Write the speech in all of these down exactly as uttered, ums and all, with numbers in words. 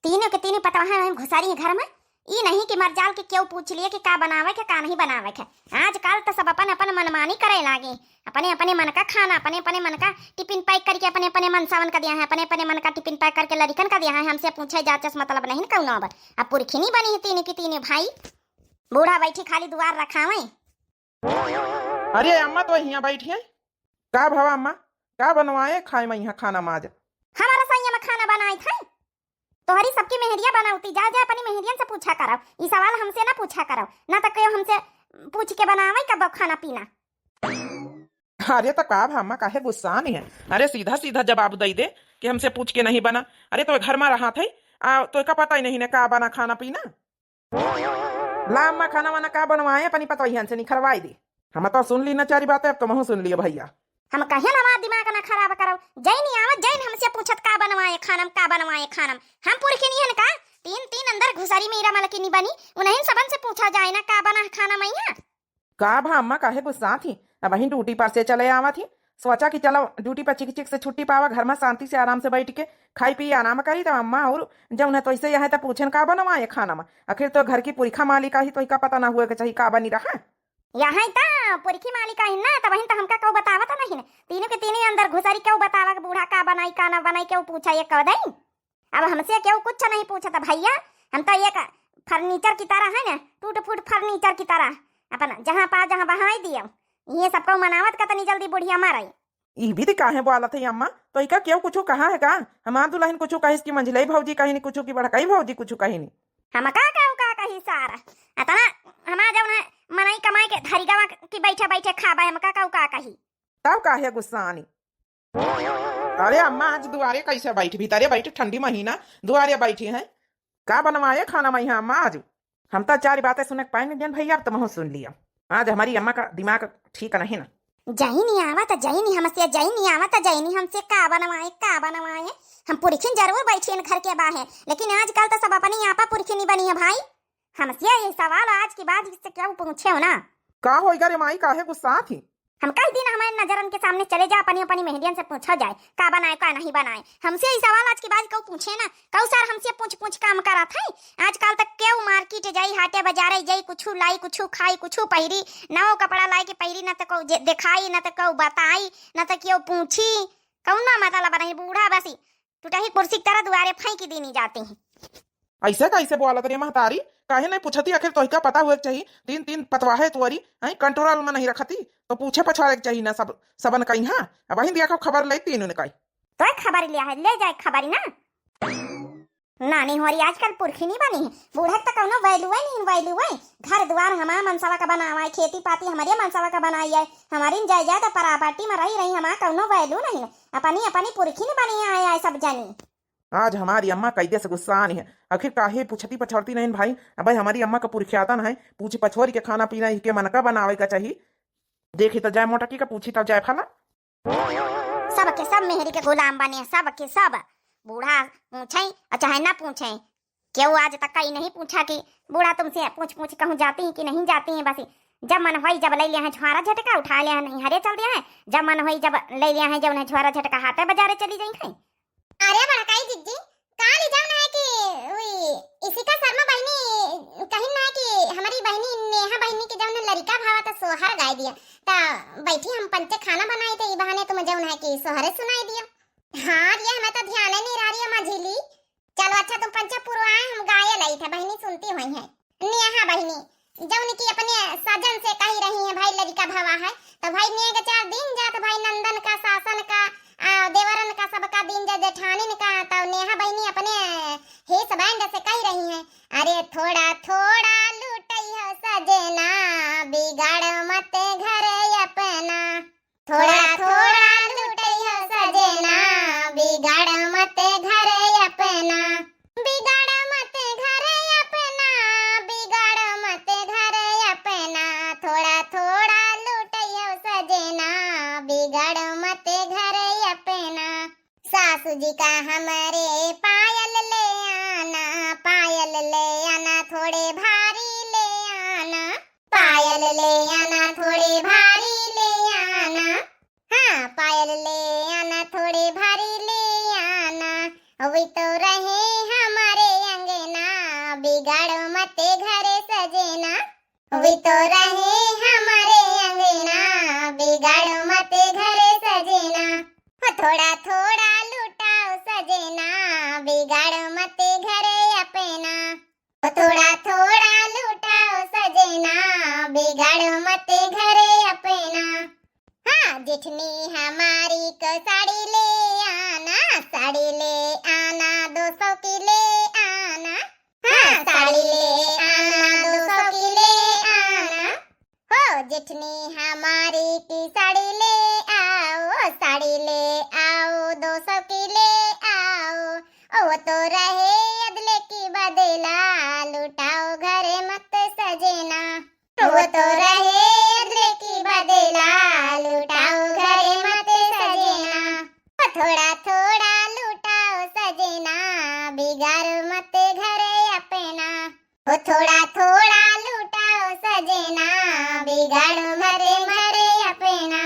तीनों के तीनों पतवाह हैं घुसरी हैं घर में। ई नहीं कि मरजाल के केहू पूछ लिए कि का बनावे के, का नहीं बनावे के। आजकल तो सब अपन अपन मनमानी करे लागे, अपने अपने मन का खाना, अपने अपने मन का टिफिन पैक करके अपने अपने मनसावन का दिया है, अपने अपने मन का टिफिन पैक करके लड़िकन का दिया है। हमसे पूछे जाचस मतलब नहीं कौनो। अब अब पुरखिनी बनी है तीनों की तीनों भाई। बूढ़ा बैठी खाली दुआर रखावे। अरे अम्मा तो हियाँ बैठी है। का भवा अम्मा, का बनवाए खाए में यहाँ खाना में आज? हमारा सैया में खाना बनाए थे। तोहरी सबकी मेहरिया बनावती, जा जा अपनी मेहरियन से पूछा करव। ई सवाल हमसे ना पूछा करव, ना तो केहू हमसे पूछ के बनावे कब खाना पीना। अरे तो का भा अम्मा, काहे गुस्सा नहीं है? अरे सीधा सीधा जवाब दे दे कि हमसे पूछ के नहीं बना। अरे तो घर में रहा थे, आ तो का पता ही नहीं ने का बना खाना पीना। ला अम्मा, खाना वाना का बनवाए, अपनी पतोहियन से निखरवाई दे। हम तो सुन ली ना चारी बातें, अब तुमहू सुन लियो भैया। हम कहे ना हमार दिमाग ना खराब करो, जैन आवा जैन हमसे पूछत का बनवाए खानम, का बनवाए खानम। हम पुरखिनियन का तीन तीन अंदर घुसरी मीरा मलकिनी बनी, उन्हीं सबन से पूछा जाए ना का बना खाना मैया। का भा अम्मा, काहे गुस्सा थी? अबहीं ड्यूटी पर से चले आवा थी, सोचा कि चलो ड्यूटी पर चिक चिक से छुट्टी पावा, घर में शांति से आराम से बैठ के खाई पी आराम करी। तब अम्मा और जौन है तो ऐसे यह है तो पूछन का बनवाए खाना में, आखिर तो घर की पुरखा मालिका ही, तो का पता ना हुए के चाहिए का बनी रहा। यहाँ तो पुरखी मालिका ही ना, तब तो हमका केहू बतावत नहीं। तीनों के तीनों अंदर घुसरी, केहू बतावा कि बूढ़ा का बनाई का ना बनाई, केहू पूछा ये कह दई। अब हमसे केहू कुछ नहीं पूछत भैया, हम तो एक फर्नीचर की तरह है ना, टूट फूट फर्नीचर की तरह, अपन जहाँ पा जहाँ बहाई दियो। ये सबको मनावत का तनी जल्दी बुढ़िया मरे। ई विधि काहे बोलत है अम्मा? तो इका केहू कुछ कहा है का? हमार दुल्हन कुछ कहिस कि मंझलई भौजी कहिन कुछ कि बड़कई भौजी कुछ कहिन? हमका केहू का कही सारा, अतना हमार जौन है मनई कमाई के धरी गवा कि बैठे बैठे खाबे, हमका केहू का कही? तब काहे गुस्सानी? अरे अम्मा, आज दुआरे कैसे बैठी, भीतरे बैठी, ठंडी महीना दुआरे बैठी है। का बनवाए खाना में यहाँ अम्मा आज? हम तो चार बातें सुने के पाए नहीं देन भैया, अब तुमहू सुन लिया। आज हमारी अम्मा का दिमाग ठीक नहीं ना। जैनी आवा तो जैनी हमसे, जैनी आवा तो जैनी हमसे का बनवाए, का बनवाए। हम पुरखिन जरूर बैठी हैं घर के बाहर, लेकिन आजकल तो सब अपनी आपा पुरखिनी बनी है भाई। हमसे ये सवाल आज के बाद इससे केहू पूछे हो ना। का होइगा रे माई, काहे गुस्सा थी? हम कह दिन हमारे नजरन के सामने चले जा, अपनी अपनी मेहरियन से पूछा जाए का बनाए का नहीं बनाए। हमसे ई सवाल आज के बाद केहू पूछे ना, केहू सार हमसे पूछ पूछ काम करत है। आजकल तक केहू मार्केट जाई, हाटे बाजारे जाई, कुछु लाई, कुछु खाई, कुछु पहिरी, नवो कपड़ा लाई के पहिरी, न तो केहू जे-, देखाई, न तो केहू बताई, न तो केहू पूछी। कौनो मतलब नहीं, बूढ़ा बसी टूटही कुर्सी की तरह दुआरे फेंकी दीनी जाती हैं। ऐसे कैसे बोलत रे महतारी? काहे नहीं पूछती? आखिर तोहिका पता हुए के चाहिए, तीन तीन पतवाहे तुअरी हैं, कंट्रोल में नहीं रखती तो पूछे पछवारे के चाहिए ना सब, सबन कहीं। हाँ, अब वहीं दिया खबर ले तीन उनका। तो खबर लिया है, ले जाए खबर ना। नानी होरी आजकल पुरखिनी बनी है, बूढ़क तो कौनो value है नहीं, value है। घर द्वार हमार मनसवा का बनावा है, खेती पाती हमारे मनसवा का बनाई है, हमारी जायदाद प्रॉपर्टी में रही रही, हमार कौनो value नहीं है। अपनी अपनी पुरखिन बनी आए आए सब जनी। आज हमारी अम्मा कैदे से गुस्सा आनी है। आखिर काहे पूछती पछौरती नहीं भाई? अब हमारी अम्मा का पुरखियातन है, पूछ पछोरी के खाना पीना इके मन का बनावे का चाहिए। देखी तो जाए मोटकी का, पूछी तो जाए फला। सबके सब मेहरी के गुलाम बने, सबके सब। बूढ़ा पूछे और चाहे ना पूछे, केहू आज तक कहीं नहीं पूछा कि बूढ़ा तुमसे पूछ पूछ कहूँ जाती हैं कि नहीं जाती हैं। बस जब मन होई जब ले लिया है छुआरा झटका, उठा लिया है नहीं हरे चल दिया है, जब मन होई जब ले लिया है जब उन्हें छुआरा झटका हाथे बाजारे चली जाई है। अरे बड़काई जिज्जी, काल जौन है कि उई इशिका शर्मा बहिनी कहिन ना कि हमारी बहिनी नेहा बहिनी के जौन लड़िका भावा त सोहर गाय दिया, त बैठी हम पंचे खाना बनाई थे, ई बहाने तुम जौन है कि सोहरे सुनाई दिया। हाँ रे, हमें तो ध्यान ही नहीं रहा रही है मझिली। चलो अच्छा, तुम पंचे पुरवाए, हम गाये लाई थे, बहिनी सुनती हुई है। नेहा बहिनी जौन की अपने सजन से कही रही है, भाई लड़िका भवा है, तो भाई नेग चार दिन जात भाई नंदन का, सासन का, आ, देवरन का, सबका दिन जा जेठानिन का, तो नेहा बहिनी अपने हिस बैंड से कही रही है, अरे थोड़ा थोड़ा लूटई हो सजना, बिगाड़ मत घर अपना। थोड़ा थोड़ा लूटई हो सजना, बिगाड़ मत घर अपना। बिगाड़ मत घर अपना, बिगाड़ मत घर अपना। थोड़ा थोड़ा लूटई हो सजना, बिगाड़ मत घर अपना। सासू जी का हमरे पायल ले आना, पायल ले आना, थोड़े भारी ले आना। पायल ले आना, थोड़े भारी ले आना। हाँ, पायल ले आना, थोड़े भारी ले आना। वही तो रहे हमारे वी तो रहे हमारे अंगना, बिगाड़ मत घरे सजना। हो थोड़ा थोड़ा लुटाओ सजना, बिगाड़ मत घरे अपना। हो थोड़ा थोड़ा लुटाओ सजना, बिगाड़ मत घरे अपना। हाँ, जेठनी हमारी को साड़ी ले आना, साड़ी ले आना, दो सौ की ले आना। हाँ, साड़ी ले आना, दो सौ की ले आना। हो जेठनी हमारी की साड़ी ले आओ, साड़ी ले आओ, दो सौ की ले आओ। ओ वो तो रहे अदले की बदेला, लुटाओ घरे मत सजना। वो तो रहे अदले की बदेला, लुटाओ घरे मत सजना। ओ थोड़ा थोड़ा लुटाओ सजना, बिगाड़ मत घरे अपना। ओ थोड़ा थोड़ा लुटाओ सजना, बिगाड़ मत घरे अपना।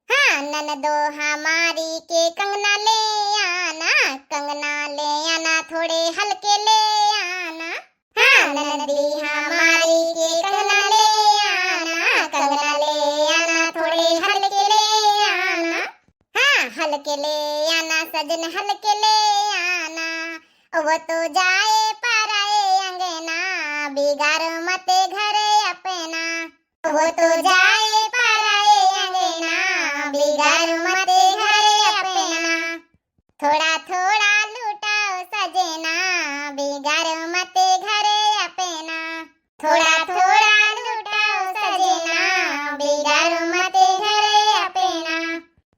हाँ, ननदो हमारी के कंगना ले आना, कंगना ले आना, थोड़े हल्के ले आना। हाँ, ननदी हमारी के कंगना ले आना, कंगना ले आना, थोड़े हल्के ले आना। हाँ, हल्के ले आना सजन, हल्के ले आना। वो तो जाए पराए अंगना, बिगाड़ मत घरे अपना। वो तो जाए पराए अंगना, बिगाड़ मत घरे अपना। थोड़ा थोड़ा लुटाओ सजना, बिगाड़ मत घरे अपना। थोड़ा थोड़ा लुटाओ सजना, बिगाड़ मत घरे अपना।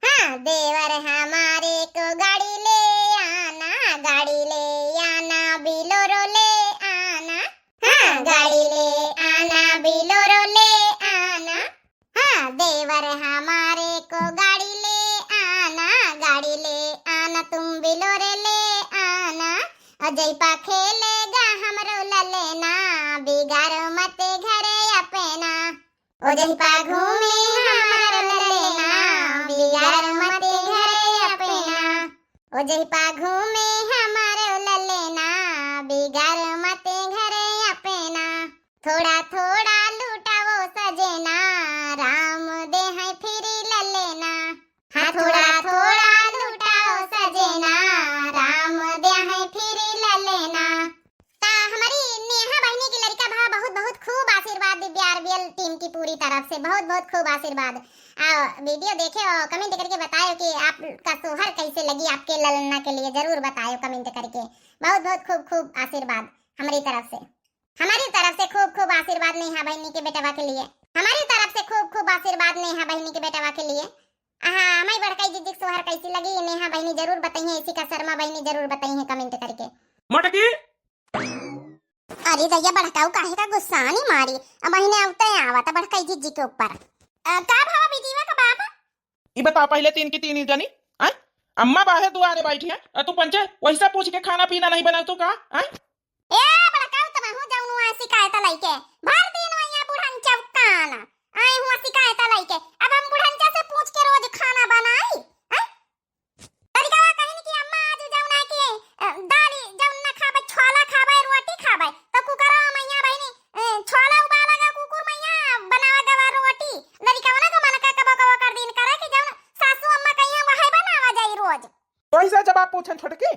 हाँ, देवर हमारे को गाड़ी ले आना, गाड़ी ले आना, बिलोरो ले आना। हाँ, गाड़ी ले आना, बिलोरो ले आना। हाँ, देवर हमारे को गाड़ी ले आना, गाड़ी ले आना, तुम बिलोरे ले आना। और जैपा खेलेगा हमरो ललेना, बिगाड़ मत घरे अपना। ओ जहिपा घूमे हमार ललेना, बिगाड़ मत घरे अपना। ओ जहिपा घूमे हमार ललेना, बिगाड़ मत घरे अपना। थोड़ा थोड़ा लुटाओ सजना, राम देहैं फिरी ललेना। हाँ, थोड़ा थोड़ा लुटाओ सजना, राम देहैं फिरी ललेना। ता हमारी नेहा बहिनी की लड़िका भा बहुत बहुत खूब आशीर्वाद दिव्या आरबीएल टीम की पूरी तरफ से, बहुत बहुत खूब आशीर्वाद। आ, वीडियो देखे और कमेंट करके बतायो कि आपका सोहर कैसे लगी आपके ललना के लिए, जरूर बतायो कमेंट करके। बहुत बहुत खूब खूब आशीर्वाद हमारी तरफ से, हमारी तरफ से खूब खूब आशीर्वाद नेहा बहिनी के बेटवा के लिए, हमारी तरफ से खूब खूब आशीर्वाद नेहा बहिनी के बेटवा के लिए। हाँ, हमारी बड़काई जीजी के सोहर कैसी लगी नेहा बहिनी जरूर बताइए, इशिका शर्मा बहिनी जरूर बताइए कमेंट करके। मोटकी, अरे जइया बड़काऊ काहे का गुस्सानी मारी, अब बहिने अवते आवत बड़काई जीजी के ऊपर। अ, का भवा बिटिया का बाप? ई बता पहिले तीन की तीन ही जनी, आय? अम्मा बाहे दुआरे बैठी है, अ तू पंचे वैसा पूछ के खाना पीना नहीं बनावतू का, आय? ए बड़काऊ तमहू जौन वहाँ शिकायत लइके, भर दिन वहाँ बुढ़न चौकान, आए हुआ शिकायत लइके, अब हम बुढ़नचा से पूछ के रोज खाना बनाई, आय? लड़िकवा कहिन कि अम्मा आज जौन है कि, अ, दाली जौन न खाबे, छोला खाबे, रोटी खाबे, तो कुकरवा मैया बहिनी, अ, छोला उबाला गा, कुकुर मैया बनावा गवा रोटी। लड़िकवा ना को मन का कबो कबो कर दिन करे कि जौन सासू अम्मा कहिया वही बनावा जाई रोज। कैसे जवाब पूछन छोटकी?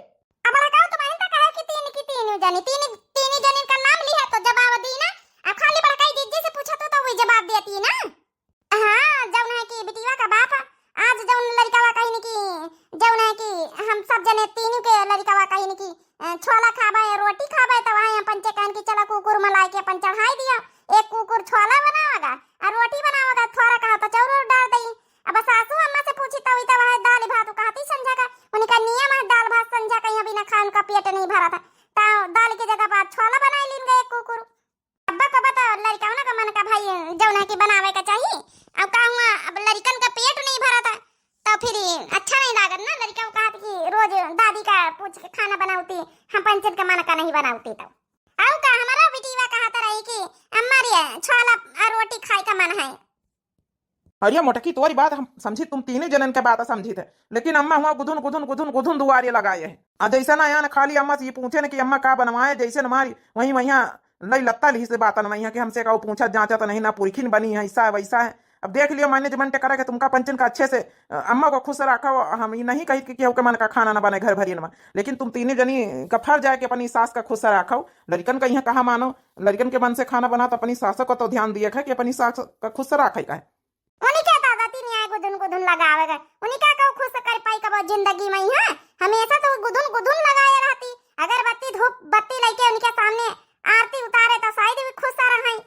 अब बड़काऊ तो बहिन तो कहे कि तीन की तीन जनी, तीन, तीन जनी का नाम लिया तो जवाब दी ना। अब खाली बड़काई जीजी से पूछा तो, तो वही जवाब देती ना। हाँ, जौन है कि बिटिया का बाप, आज जौन लड़िकवा कहिन कि, जौन है कि हम सब जने तीनों के लड़िकवा कहिन कि, अ, छोला खाबे, रोटी खाबे, तो वहाँ हम पंचे कहन कि चला कुकुर मलाए के अपन चढ़ाई दिया। एक कुकुर छोला बनावेगा, और रोटी बनावेगा, थोड़ा कहा तो चाउर डाल दई। अब सासू अम्मा से पूछी तो वही तो वह दाल भात कहती संझा का, उनका नियम है दाल भात संझा का यहाँ बिना खाए उनका पेट नहीं भरा था। तो दाल की जगह पर छोला बनाए लीन गए एक कुकुर। अब्बा कबा तो लड़िकवा ना का मन का भाई जौन है कि बनावे का चाहिए। अब का हुआ, अब लड़िकन का पेट नहीं भरा था, तो फिर अच्छा नहीं लागत ना। लड़िका कहत कि रोज दादी का पूछ के खाना बनावती, हम पंचन का मन का नहीं बनावती। तो आऊ का हमारा बिटिया कहत रही कि अम्मा रे छोला और रोटी खाए का मन है। अरे मोटकी, तोरी बात हम समझी, तुम तीने जनन के बात समझी थे, लेकिन अम्मा हुआ गुदुन गुदुन गुदुन गुदुन दुआरे लगाए है। आ जैसे ना यहाँ खाली अम्मा से ये पूछे न कि अम्मा का बनवाए, जैसे न मारी वहीं वहीं लई लत्ता लिहिस बातन मइहाँ कि हमसे कहू पूछत जाँचत नहीं, ना पुरखिन बनी है, ऐसा है, वैसा है। अब देख लियो, management करे के तुमका पंचन का अच्छे से, अ, अम्मा को खुश रखो। हम ई नहीं कही कि केहू के मन का खाना ना बने घर भरियन में, लेकिन तुम तीनों जनी का फर्ज है कि अपनी सास का खुश रखो। लड़िकन का यहाँ कहाँ मानो, लड़िकन के मन से खाना बना तो अपनी सास को तो ध्यान दिए है कि अपनी सास का खुश रखे का है। उनके दादा तीन आए गुदुन गुदुन लगावे गए, उनका कहू खुश कर पाई कबो जिंदगी में, हाँ? हमेशा तो गुदुन गुदुन लगाए रहती, अगरबत्ती धूप बत्ती लेके उनके सामने आरती उतारे तो शायद भी खुश रहे।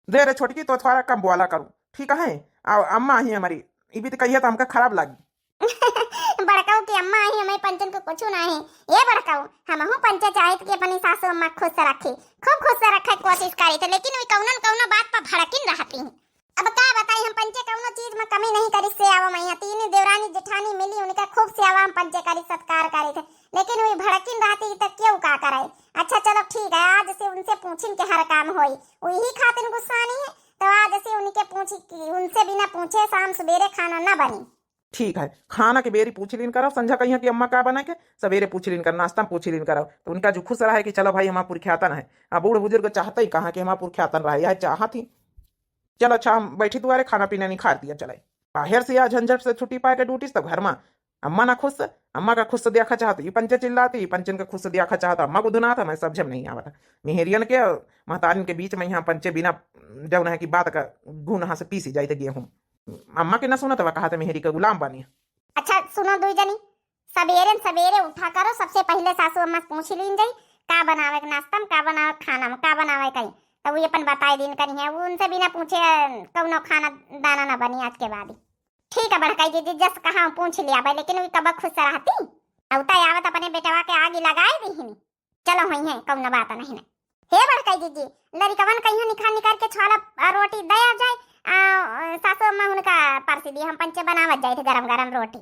दे रे छोटकी, तो थोड़ा कम बोला करू, ठीक है? आओ, अम्मा ही हमारी, ई भी तो कहिए तो हमका खराब लागी। बड़काऊ की अम्मा आई, हमें पंचन को कुछ ना है। ये बड़काऊ, हमहू पंचे चाहित कि अपनी सासू अम्मा खुश रखे, खूब खुश रखे कोशिश करी थे, लेकिन वे कौनो न कौनो बात पर भड़किन रहती हैं। अब का बताई, हम पंचे कौनो चीज में कमी नहीं करी से आवा मैया। तीन देवरानी जेठानी मिली, उनका खूब सेवा हम पंचे करी, सत्कार करी थे, लेकिन वे भड़किन रहती तो क्यों का करे। अच्छा चलो ठीक है, आज से उनसे पूछिन के हर काम होई, वही खातिर गुस्सानी है, तो आज से उनके पूछी कि उनसे बिना पूछे शाम सवेरे खाना ना बनी। ठीक है, खाना के बेरी पूछ लीन करो, संझा कहिया कि अम्मा का बना के, सवेरे पूछ लीन कर, नाश्ता में पूछ लीन करो, तो उनका जो खुश रहा है कि चलो भाई हमारा पुरख्यातन है। अब बूढ़ बुजुर्ग चाहते ही कहाँ कि हमारा पुरख्यातन रहा, यह चाहत ही। चलो अच्छा, हम बैठी दुआरे, खाना पीना निखार दिया, चले। बाहर से या झंझट से छुट्टी पाए के ड्यूटी से, तब घर में अम्मा ना खुश, अम्मा का खुश देखा चाहत, ये पंचे चिल्लाती, ये पंचन का खुश देखा चाहत, अम्मा को धुनात, हमें समझ में नहीं आवत। मेहरियन के, महतारिन के बीच में यहाँ पंचे बिना जौन है कि बात का घून हाथ से पीसी जाए थे गेहूँ। अम्मा के ना सुनत बा, कहा त मेहरी का गुलाम बानी। अच्छा सुनो दुई जनी, सबेरे न सबेरे उठा करो, सबसे पहिले सासू अम्मा से पूछ लीन जाई का बनावे के नाश्ता में, का बनावे के खाना में, का बनावे के कहीं, तो वो अपन बताए दिन करी है। वो उनसे बिना पूछे कौनो खाना दाना ना बनी आज के बाद। ठीक है बड़काई दीदी, जस कहा पूछ लिया भाई, लेकिन वो कब खुश रहती। अवता आवत अपने बेटवा के आगी लगाए दी ही। चलो होई है, कौनो बात नहीं ना। हे बड़काई जीजी, लड़िकवन कहियो निखार निखार के छोला, आ, रोटी दे आ जाए, आ, सासू अम्मा उनका परसी दी, हम पंचे बनावत जाए थे गरम गरम रोटी।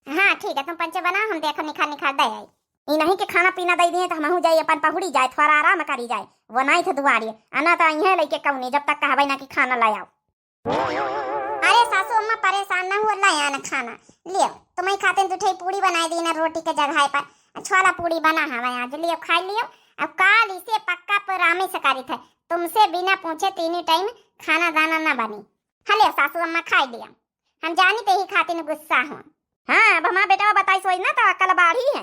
हाँ ठीक है, तुम पंचे बनाओ, हम देखो निखार निखार दे आई। ई नहीं कि खाना पीना दे दिए तो हमहू जाए अपन पहुड़ी जाए, थोड़ा आराम करी जाए, वो नहीं थे दुआरी, अना तो इहे लेके कौनी जब तक कहबे ना कि खाना ले आओ। अरे सासू अम्मा परेशान ना हुआ, ले आना खाना, लियो तुम्हें खातिर दू ठे पूड़ी बनाए दी ना रोटी के जगह पर, छोला पूड़ी बना हवे आज, लियो खाई लियो। अब काल इसे पक्का पर रामे से करी थे, तुमसे बिना पूछे तीनी टाइम खाना दाना ना बनी। हाँ लियो सासू अम्मा खाई लियो, हम जानी ते ही खातिर गुस्सा हो। हाँ अब हमार बेटवा बताई सोई ना तो अकल बाढ़ी है।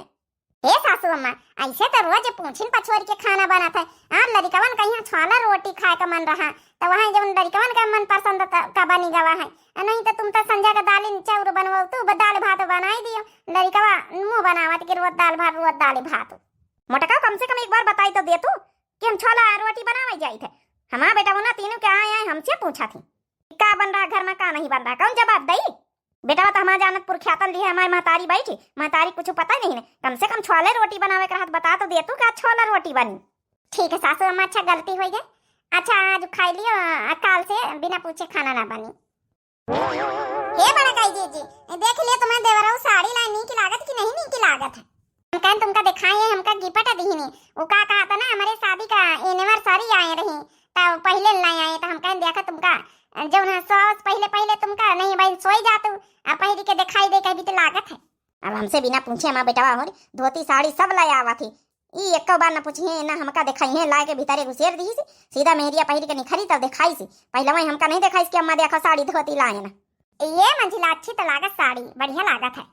हे सासू अम्मा, ऐसे तो रोज पूछिन पछोर के खाना बनत है। आप लड़िकवन कहिया छोला रोटी खाए का मन रहा, तो वहाँ जब लड़िकवन का मन पसंद त-, का बनी गवा है, आ नहीं तो तुम तो संझा का दालिन चाउर बनवाओ, तू ब-, दाल भात बनाई दियो। लड़िकवा मुँह बनावत कि रोज दाल भात, रोज दाल भात। मोटका कम से कम एक बार बताई तो दे तू कि हम छोला रोटी बनावे जाई थे। हमार बेटवा ना तीनों के आए आए हमसे पूछा थी। का बन रहा घर में, का नहीं बन रहा, कौन जवाब दई? बेटवा तो हमार जानत पुरख्यातन लिहे हमार महतारी बैठी, महतारी कुछ पता ही नहीं है। कम से कम छोले रोटी बनावे के रहत बता तो दे तू, का छोला रोटी बनी? ठीक है सासू अम्मा, अच्छा गलती हो गई। अच्छा आज खाई लियो, आ, काल से बिना पूछे खाना ना बनी। हे बड़काई जीजी, देख लियो तुम्हारे देवरऊ साड़ी ला नीक लागत कि नहीं नीक लागत है। हम कहन तुमका दिखाई है, हमका गिफ्ट दिहिनी। वो का कहा था ना, हमारे शादी का एनिवर्सरी आए रही, तब पहले लाई आए, तो हम कहन देखा तुमका, जौन है सौ पहले पहले तुमका नहीं भाई सोई जातू, आ पहिरी के दिखाई दे कभी तो लागत है। अब हमसे बिना पूछे हमार बेटवा हो धोती साड़ी सब लाई आवा थी। ई एको बार न पूछिए, ना हमका दिखाई है, लाए के भीतरे घुसेर दी सी, सीधा मेहरिया पहिरी के निखरी तब दिखाई सी। पहले वही हमका नहीं दिखाई कि अम्मा देखो साड़ी धोती लाए ना। ये मंझिला अच्छी तो लागत साड़ी, बढ़िया लागत है।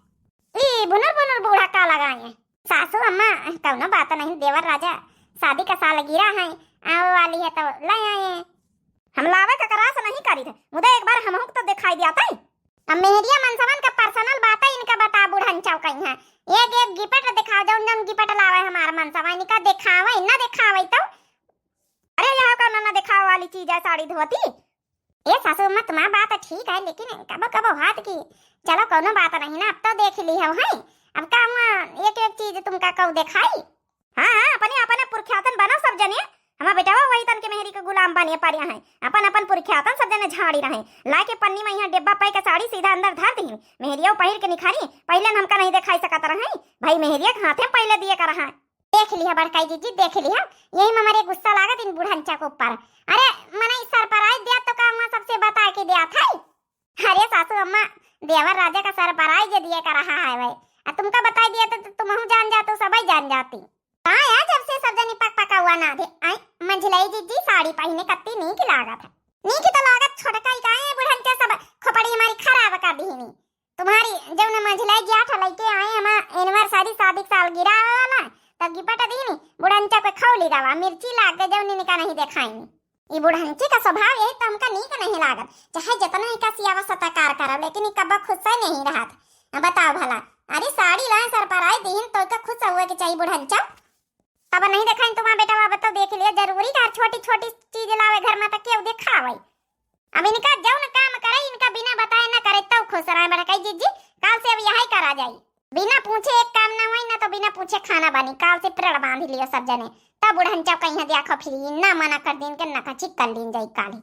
ई बुनुर बुनुर बूढ़ा का लगाए हैं? सासू अम्मा, कौनो बात नहीं, देवर राजा, शादी का सालगिरह है, आवे वाली है तो ले आए। हम लावे का करास नहीं करी थे, मुदा एक बार हमहू के तो दिखाई दिया तई। अब मेहरिया मनसवन का पर्सनल बात है, इनका बता बुढ़न चौकई है। एक एक गिपट दिखाओ, जौन जौन गिपट लावे हमार मनसवा, इनका दिखावे, ना दिखावे तो। अरे यह कौन ना दिखावे वाली चीज है साड़ी धोती? ए सासू अम्मा, तुम्हार बात ठीक है, लेकिन कबो कबो हाथ की, चलो कौनो बात नहीं ना, अब तो देख ली हो है। अब का हुआ, एक एक चीज तुमका कहू दिखाई? हाँ हाँ, अपने अपने पुरख्यातन बनो सब जने। हमार बेटवा वही तन के मेहरी के गुलाम बने पड़े हैं, अपन अपन पुरख्यातन सब जने झाड़ी रहे। लाए के पन्नी में यहाँ डिब्बा पाई के साड़ी सीधा अंदर धर दी। मेहरिया पहिर के निखारी, पहले न हमका नहीं दिखाई सकत रहे भाई, मेहरिया के हाथे पहले दिए का रहा। देख लिया बड़काई जीजी, देख लिया, यही में हमारे गुस्सा लागत इन बुढ़नचा के ऊपर। अरे मनई सरप्राइज दिया तो का हुआ, सबसे बता के दिया था। अरे सासू अम्मा, देवर राजा का सरप्राइज दिए का रहा है भाई, आ तुमका बताई दिया तो, तो तुमहू जान जातो, सबई जान जाती। का यार, जब से सब जनी पक पका हुआ ना दे आई। मंझिलई जिज्जी, साड़ी पहिने कत्ती नीक लागत है। नीक तो लागत, छोटका ही काहे बुढ़ंचा सब खोपड़ी हमारी खराब कर दिहिनी। तुम्हारी जौन मंझिलई जियाठ लइके आए हमा anniversary, शादी के सालगिरह आवे वाला, तब गिपट दीनी, बुढ़ंचा के खौली गवा, मिर्ची लाग गए, जौन इनका नहीं देखाइनी। ई बुढ़ंची का स्वभाव यही तो हमका नीक नहीं लागत, चाहे जितना ही का सियावा सताकार करब, लेकिन ई कब्बा खुश से नहीं रहत। अब बताओ भला, अरे साड़ी लाए सर पर आई दीन तो का खुश हुए के चाहिए बुढ़ंचा? तब नहीं देखाइन तुम्हारा बेटा, अब तो देख लिया, जरूरी का हर छोटी छोटी चीज लावे घर में तो केहू देखावे? अब इनका जौन काम करे, इनका बिना बताए ना करे, तब खुश रहे बड़काई जिज्जी। काल से अब यही करा जाई, बिना पूछे एक काम ना होई, ना तो बिना पूछे खाना बनी। काल से प्रण बांध लियो सब जने, तब बुढ़ंचा कहीं देखो फिर ना मना कर दिन के ना कची कर लीन जाई काली।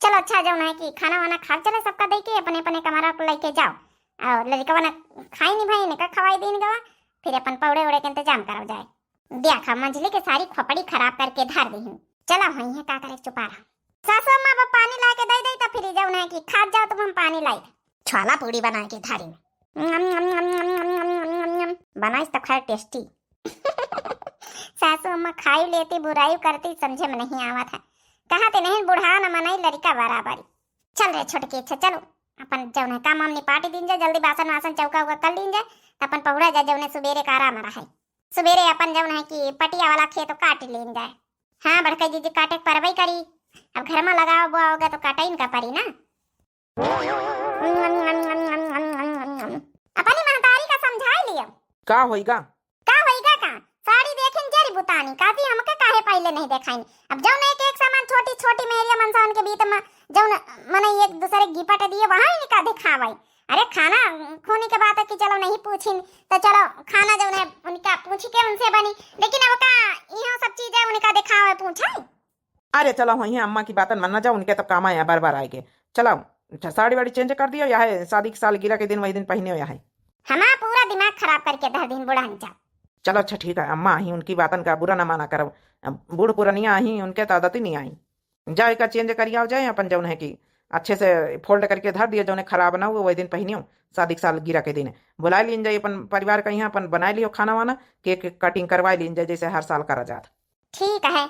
चलो अच्छा, जौन है कि खाना वाना खा चले सबका दे के अपने अपने कमरा को लेके जाओ, और लड़का वाला खाई नहीं भाई, इनका खवाई दीन गवा, फिर अपन पौड़े उड़े के इंतजाम करो जाए। देखा, मंझली के सारी खोपड़ी खराब करके धर दीही। चला, होई है का करे, चुपा रहा। सासू अम्मा, अब पानी ला के दे दे, तो फिर जौन है कि खात जाओ तुम, हम पानी लाई। छोला पूड़ी बना के धरी। बनाइस तो खैर tasty। सासू अम्मा खाई लेती, बुराई करती, समझे में नहीं आवत है। कहा ते नहीं, बुढ़ा न मनई लड़का बराबरी। चल रे छोटकी, अच्छा चलो, अपन जौन है काम वाम निपाटी दीन जाए, जल्दी बासन वासन चौका उका कर लीन जाए, त अपन पहुड़ा जाए, जौने सुबेरे का आराम रहे। सुबेरे अपन जौन है कि पटिया वाला खेत काट लीन जाए। हाँ, बड़का जीजी काटे के परबई करी, अब घर में लगाओ बोआओगे तो काटे इनका परी ना। अपनी महतारी का समझाई लियो। का होइगा? का होइगा का? साड़ी देखिन जरी बुतानी, काजी हमके काहे पहिले नहीं देखाइन? अब जौन एक एक सामान छोटी छोटी मेरिया मनसा उनके बीच में जौन मने एक दूसरे गिपट दिए, वहाँ इनका दिखावे। अरे खाना खूनी के बात है कि चलो नहीं पूछिन, तो चलो खाना जौन है उनका पूछ के उनसे बनी, लेकिन अब का यहाँ सब चीजें उनका दिखावे पूछे? अरे चलो, वहीं अम्मा की बातन मानना जाओ, उनके तो काम आया बार बार आएगे। चलो, अच्छा, साड़ी वाड़ी change कर दियो, यह है शादी की सालगिरह के दिन, वही दिन पहने हो, यह है। हमार पूरा दिमाग खराब करके धर दिन बुढ़ा अंचा। चलो अच्छा ठीक है, अम्मा आई, उनकी बातन का बुरा ना माना करो, अब बूढ़ पुरनिया आई, उनके तो आदत ही नहीं आई। जाओ, एक change करी आओ जाए, अपन जौन है कि अच्छे से fold करके धर दियो, जौने खराब ना हुए, वही दिन पहनियो, शादी की सालगिरह के दिन। बुला लीन जाए अपन परिवार का यहाँ, अपन बनाए लियो खाना वाना, cake cutting करवा लीन जाए, जैसे हर साल करा जात। ठीक है,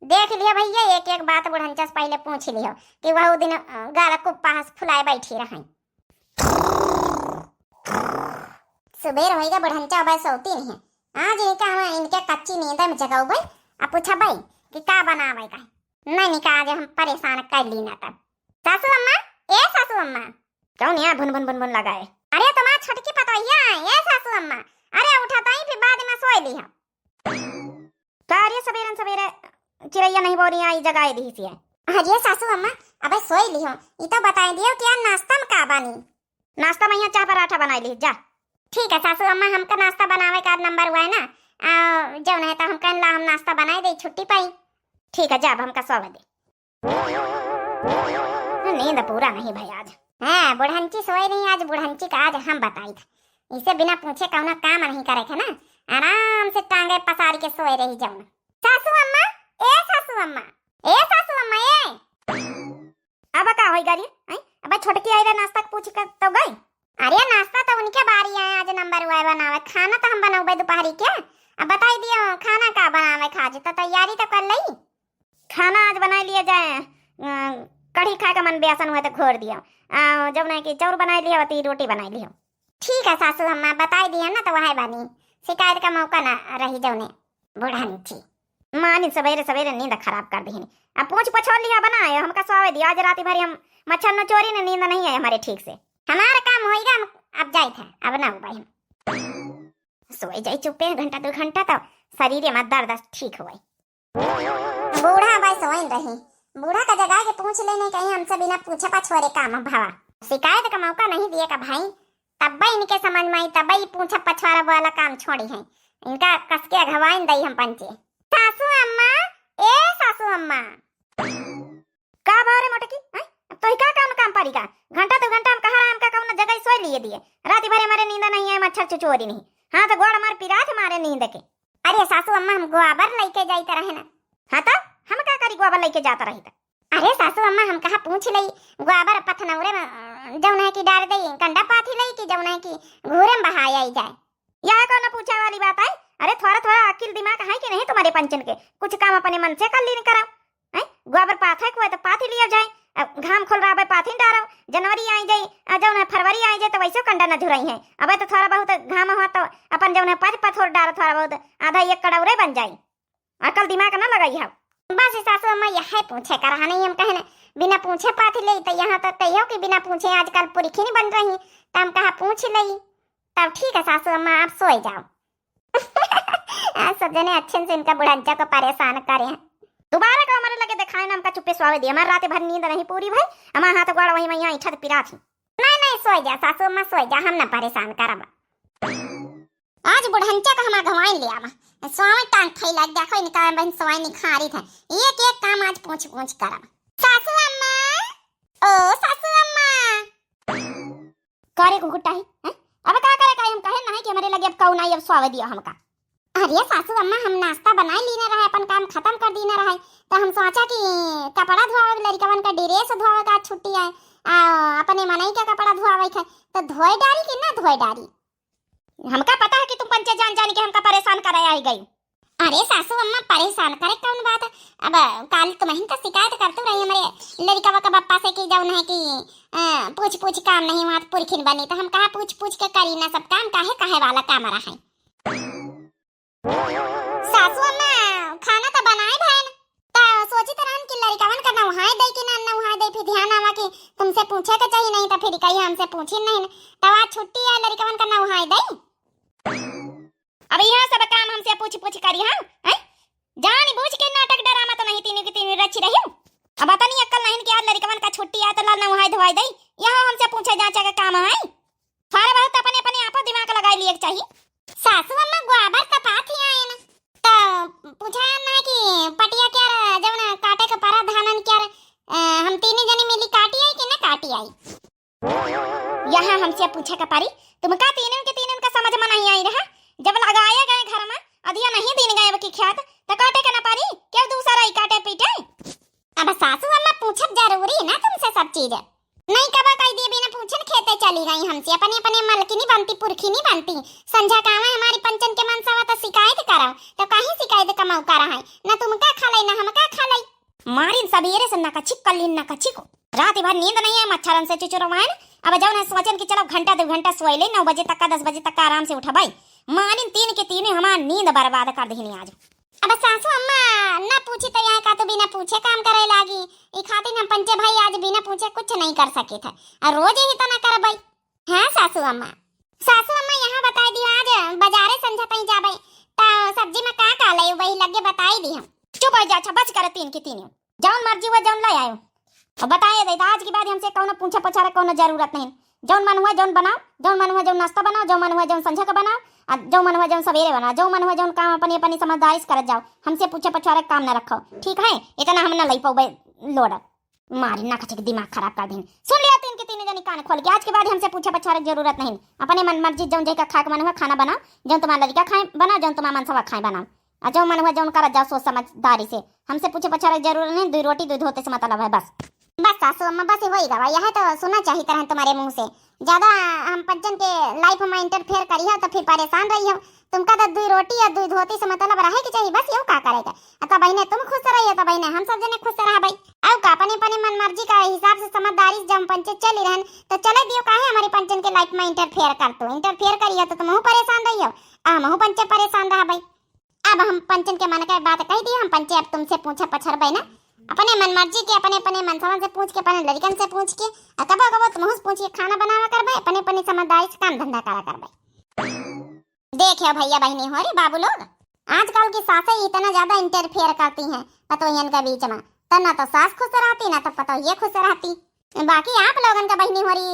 देख लियो भैया, एक एक बात बुढ़ंचा से पहले पूछ लियो कि वह दिन, अ, गाला कुप्पा हंस फुलाए बैठी रही। सुबेर होइगा, बुढ़ंचा अबे सोती नहीं है। आज इनका हम इनके कच्ची नींद में जगाउबे, आ पूछबे कि का बनावे का है। नहीं, नहीं, का आज हम परेशान कर ली ना तब। सासू अम्मा, ए सासू अम्मा। कौन यहाँ भुन भुन भुन भुन लगाए? अरे तुम्हार छोटकी पतोहिया है, ए सासू अम्मा। अरे उठा तो ही फिर बाद में सोए ली हम। का रे, सबेरन सबेरे चिरैया नहीं बोली आई, जगाए दी सी है। अरे सासू अम्मा, अबे सोई लिहो, ई तो बताई दियो कि यार नाश्ता में का बानी? नाश्ता में यहाँ चाह पराठा बनाई ली जा। ठीक है सासू अम्मा, हमका नाश्ता बनावे का नंबर हुआ है ना, आ, जौन है तो हम कहन ला हम नाश्ता बनाए दे, छुट्टी पाई। ठीक है, जा अब हमका सोवे दे। नींद पूरा नहीं भाई आज। हाँ, बुढ़ंची सोए नहीं आज, बुढ़ंची का आज हम बताई था। इसे बिना पूछे कौनो काम नहीं करे थे ना, आराम से टांगे पसार के सोए रही जाऊन। सासू अम्मा, ए सासू अम्मा, ए सासू अम्मा, ए। अब का होई गारी? हैं? अब छोटकी आई रहे नाश्ता के पूछ के तो गई। अरे नाश्ता तो उनके बारी आए, आज नंबर हुआ है बनावे, खाना तो हम बनावे दोपहरी के। अब बताई दियो खाना का बनावे, खा जी तो तैयारी तो कर लई। खाना आज बनाई लिया जाए, अ, कढ़ी खाए का मन बेसन हुआ तो घोर दिया, आ, जब नहीं कि चाउर बनाई लिया होती, रोटी बनाई लिया। ठीक है सासू अम्मा, बताई दिया ना तो वह बनी, शिकायत का मौका ना रही जौने। बुढ़ंची मानी सबेरे सबेरे नींद खराब कर दी। अब पूछ पछोर लिया बनाए, हमका सोवे दिया, आज रात भर हम मच्छर न चोरी ने नींद नहीं है हमारे ठीक से। हमारा काम होइगा, हम अब जाए थे, अब ना हो भाई हम। सोए जाई चुप्पे घंटा दो घंटा तो शरीर में दर्द ठीक होई। बूढ़ा भाई सोइन रही, बूढ़ा का जगा के पूछ लेने कहीं हमसे बिना पूछे पछोरे काम भवा। शिकायत का मौका नहीं दिए का भाई, तब्बे इनके समझ में आई, तब्बे ई पूछा पछवारा वाला काम छोड़ी है। इनका कसके अघवाइन दई हम पंचे। सासू अम्मा, ए सासू अम्मा। का भा रे मोटकी, हैं? अब तोही का काम, काम परी का? घंटा दो घंटा हम कहा रहा, हमका कौनो जगह सोए लिए दिए। रात भर हमारे नींद नहीं है, मच्छर चुचोरी नहीं। हाँ तो गोड़ हमार पिरात मारे नींद के। अरे सासू अम्मा, हम गोबर लेके जाइत रहे ना। हाँ तो हम का करी, गोबर लेके जात रही तो? अरे सासू अम्मा, हम कहा पूछ लई, गोबर पथनौरे में, अ, जौन है कि डार दई, कंडा पाथी लई कि जौन है कि घूरे में बहाए आई जाए। यह कौन पूछे वाली बात है? अरे थोड़ा थोड़ा अकिल दिमाग है कि नहीं तुम्हारे पंचन के? कुछ काम अपने मन से कर लीन करो। हैं? गोबर पाथे को है तो पाथी लिया जाए। अब घाम खोल रहा है, पाथी डारो। जनवरी आई जाई, आ जौन है फरवरी आई जाए तो वैसे कंडा न झुरई है। अब तो थोड़ा बहुत घाम हुआ तो अपन जौन है पाथ पथोर डारो थोड़ा बहुत, आधा एक कड़ौरे बन जाई। अकल दिमाग ना लगाई है। बस सासू अम्मा यह पूछे का रहा नहीं, हम कहने बिना पूछे पाथी ले तो यहाँ तक कहियो कि बिना पूछे आजकल पुरखी नहीं बन रही, तो हम कहा पूछ ले। तब ठीक है सासू अम्मा, आप सोए जाओ। आज सब जने अच्छे से इनका बुढ़ंचा को परेशान करे हैं। दोबारा का हमारे लगे दिखाए ना, हमका चुप्पे सोवे दिए। हमारे रात भर नींद नहीं पूरी भई, हमारे हाथ गोड़ वहीं वहीं ऐंठत पिरात ही। नहीं, नहीं, सोए जा सासू अम्मा, सोए जा, हम ना परेशान करब। आज बुढ़ंचा का हमार घुमाइन ले आवा। सोवे टांग फैला के देखो, इनका बहन सोवे निखारी था। एक एक काम आज पूछ पूछ करब। सासू अम्मा, ओ सासू अम्मा। का रे घुघुटाही, हैं? अब का करे का, हम कहे नहीं कि हमारे लगे अब कौन आई, अब सोवे दियो हमका। अरे सासू अम्मा, हम नाश्ता बनाए लीने रहे, अपन काम खत्म कर दीने रहे, तो हम सोचा कि कपड़ा धोवे, लड़िकवन का ड्रेस धोवे का छुट्टी आए, आ, अपने मनई का कपड़ा धोवे के, तो धोए डारी कि ना धोए डारी? हमका पता है कि तुम पंचे जान जान के हमका परेशान करे आई गई। अरे सासू अम्मा, परेशान करे कौन बात है? अब काल तुम्हें तो शिकायत करते रही हमारे लड़िकवा का बप्पा से कि जौन है कि, अ, पूछ पूछ काम नहीं हुआ, पुरखिन बनी, तो हम कहा पूछ पूछ के करी ना सब काम, काहे कहे वाला काम रहा है। सासू अम्मा, खाना तो बनाए भैन, तो सोचित रहन कि लड़िकवन का नौहाए दे कि ना नौहाए दे, फिर ध्यान आवा कि तुमसे पूछे के चाहिए, नहीं तो फिर कही हमसे पूछी नहीं, तो आज छुट्टी है, लड़िकवन का नौहाए दे। अब यह सब काम हमसे पूछ पूछ करी हम, हैं? जान बूझ के नाटक डरामा तो नहीं, तीनों की तीनों रची रही। अब अतनी अक्कल नहीं कि आज लड़िकवन का छुट्टी आए तो लाल नौहाए धोआई दे, यहाँ हमसे पूछे जांचे का काम है? थोड़ा बहुत अपने, अपने आपो दिमाग लगाए लिए के चाहिए। सासू अम्मा गोबर तपात ही आए ना, तो पूछा ना कि पटिया क्या र-, जौन काटे के परा धानन क्या र-, अ, हम तीनों जने मिली काटी आई कि ना काटी आई? यहाँ हमसे पूछे के परी, तुमका तीनों के तीनों का समझ में नहीं आई रहा? जब लगाए गए घर में, अधिया नहीं दिन गए अब की ख्यात, तो काटे के ना परी, क्यों दूसरा ही काटे पीटे? अब सासू अम्मा पूछब जरूरी ना तुमसे सब चीज। नहीं कबा कह दिए बिना पूछन खेते चली गई हमसे, अपने अपने मलकिनी बनती, पुरखिनी बनती। संझा कावे हमारी पंचन के मनसवा तो शिकायत करो, तो कहीं शिकायत का मौका रहा है, ना तुमका खा ले, ना हमका खा ले। मारिन सबेरे से नकचिक कल्लिन नकचिक। रात भर नींद नहीं है, मच्छरन से चिचुरवाइन। अब जौन है सोचन कि चलो घंटा दो घंटा सोए ले, नौ बजे तक का, दस बजे तक का आराम से उठबाई। मारिन तीन के तीन हमार नींद बर्बाद कर दिहिन आज। अब सासू अम्मा ना पूछी तो यहाँ का तो बिना पूछे काम करे लागी। ई खातिर हम पंचे भाई आज बिना पूछे कुछ नहीं कर सके थे। और रोज ही तो ना करबाई। हाँ सासू अम्मा। सासू अम्मा यहाँ बताई दियो, आज बाजारे संझा तई जाबे, तो सब्जी में का का ले वही लगे बताई दी हम। चुप हो जा, अच्छा बस कर तीन की तीन। जौन मर्जी हुआ जौन ले आयो। अब बताए दे, आज के बाद हमसे कौनो पूछे पछारे कौनो जरूरत नहीं। जौन मन हुआ जौन बनाओ, जौन मन हुआ जौन नाश्ता बनाओ, जौन मन हुआ जौन संझा का बनाओ, आ जौन मन हुआ जौन सवेरे बनाओ, जौन मन हुआ जौन काम अपनी अपनी समझदारी से करत जाओ। हमसे पूछे पछारे काम न रखो, ठीक है? इतना हम न लई पाउबे लोड। मारी ना कछे के दिमाग खराब कर दिन। सुन लिया तीन के तीन जनी कान खोल के, आज के बाद हमसे पूछे पछारे के जरूरत नहीं। अपने मन मर्जी जौन जेका खाए के मन हुआ खाना बनाओ, जौन तुम्हारा लड़का खाए बनाओ, जौन तुम्हारा मनसवा खाए बनाओ। आ जौन मन हुआ जौन करत जाओ सोच समझदारी से। हमसे पूछे पछारे के जरूरत नहीं, दुई रोटी दुई धोते से मतलब है बस। बस सासू अम्मा, बस वही गवा, यह तो सुना चाहिए तरह तुम्हारे मुंह से। ज्यादा हम पंचन के लाइफ में इंटरफेयर करी हो तो फिर परेशान रही हो। तुमका तो दुई रोटी या दुई धोती से मतलब रहे के चाहिए, बस यो का करेगा। आ तब बहिने तुम खुश रहियो, तब बहिने हम सब जने खुश रहबै। अब का अपने अपने मन मर्जी का हिसाब से समझदारी से जब पंचे चली रहन, तो चले दियो, काहे हमारी पंचन के लाइफ में इंटरफेयर कर तू? इंटरफेयर करियो तो तुमहू परेशान रहियो, आ हमहू पंचे परेशान रहबै। अब हम पंचन के मन का बात कह दिए, हम पंचे अब तुमसे पूछे पछरबै ना, अपने मन मर्जी के, अपने अपने मनसवन से पूछ के, अपने लड़कन से पूछ के, आ कबो कबो तुमहू से पूछ के खाना बनावा करबै, अपने अपने समझदारी से काम धंधा करा करबै। देखे भैया बहिनी हो रे बाबू लोग, आजकल की सासें इतना ज्यादा इंटरफेयर करती हैं पतोहियन के बीच में, तो ना तो सास खुश रहती ना तो पतोहिए खुश रहती। बाकी आप लोगन का बहिनी हो रही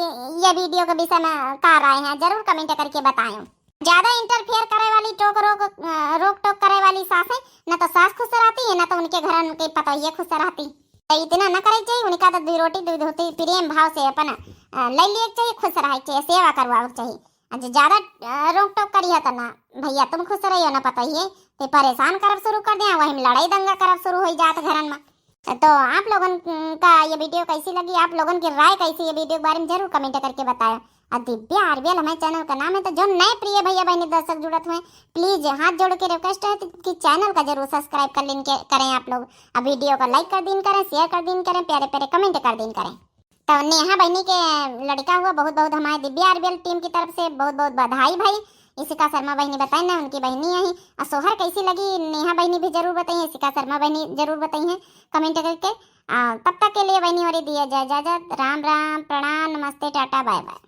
ये वीडियो के विषय में का राय है, जरूर कमेंट करके बताएं। ज्यादा इंटरफेयर करे वाली टोक रोक, अ, रोक टोक करे वाली सासें ना तो सास खुश रहती है ना तो उनके घर उनके पतोहिए खुश रहती। तो इतना ना करे चाहिए, उनका तो दुई रोटी दुई धोती प्रेम भाव से अपन, अ, ले लिए चाहिए, खुश रहे चाहिए, सेवा करवावे चाहिए। अच्छा, ज्यादा, अ, रोक टोक करिया त ना भैया तुम खुश रहियो ना पतोहिए, ते परेशान करब शुरू कर दिया, वही में लड़ाई दंगा करब शुरू हो जात घरन में। तो आप लोगन, उम, का ये वीडियो कैसी लगी, आप लोगन की राय कैसी, ये वीडियो के बारे में जरूर कमेंट करके बताएं। और दिव्या आरबीएल हमारे चैनल का नाम है। तो जो नए प्रिय भैया बहनी दर्शक जुड़त हुए, प्लीज हाथ जोड़ के रिक्वेस्ट है कि चैनल का जरूर सब्सक्राइब कर लेन के करें आप लोग। अब वीडियो का लाइक कर दीन करें, शेयर कर दीन करें, प्यारे प्यारे कमेंट कर दीन करें। तो नेहा बहनी के लड़का हुआ, बहुत बहुत हमारे दिव्या आरबीएल टीम की तरफ से बहुत बहुत बधाई भाई। इशिका शर्मा बहनी बताए ना, उनकी बहनी यही। और सोहर कैसी लगी नेहा बहनी भी जरूर बताइए, इशिका शर्मा बहनी जरूर बताइए कमेंट करके। आ, तब तक के लिए बहनी और दिया जाए इजाजत। राम राम, प्रणाम, नमस्ते, टाटा, बाय बाय।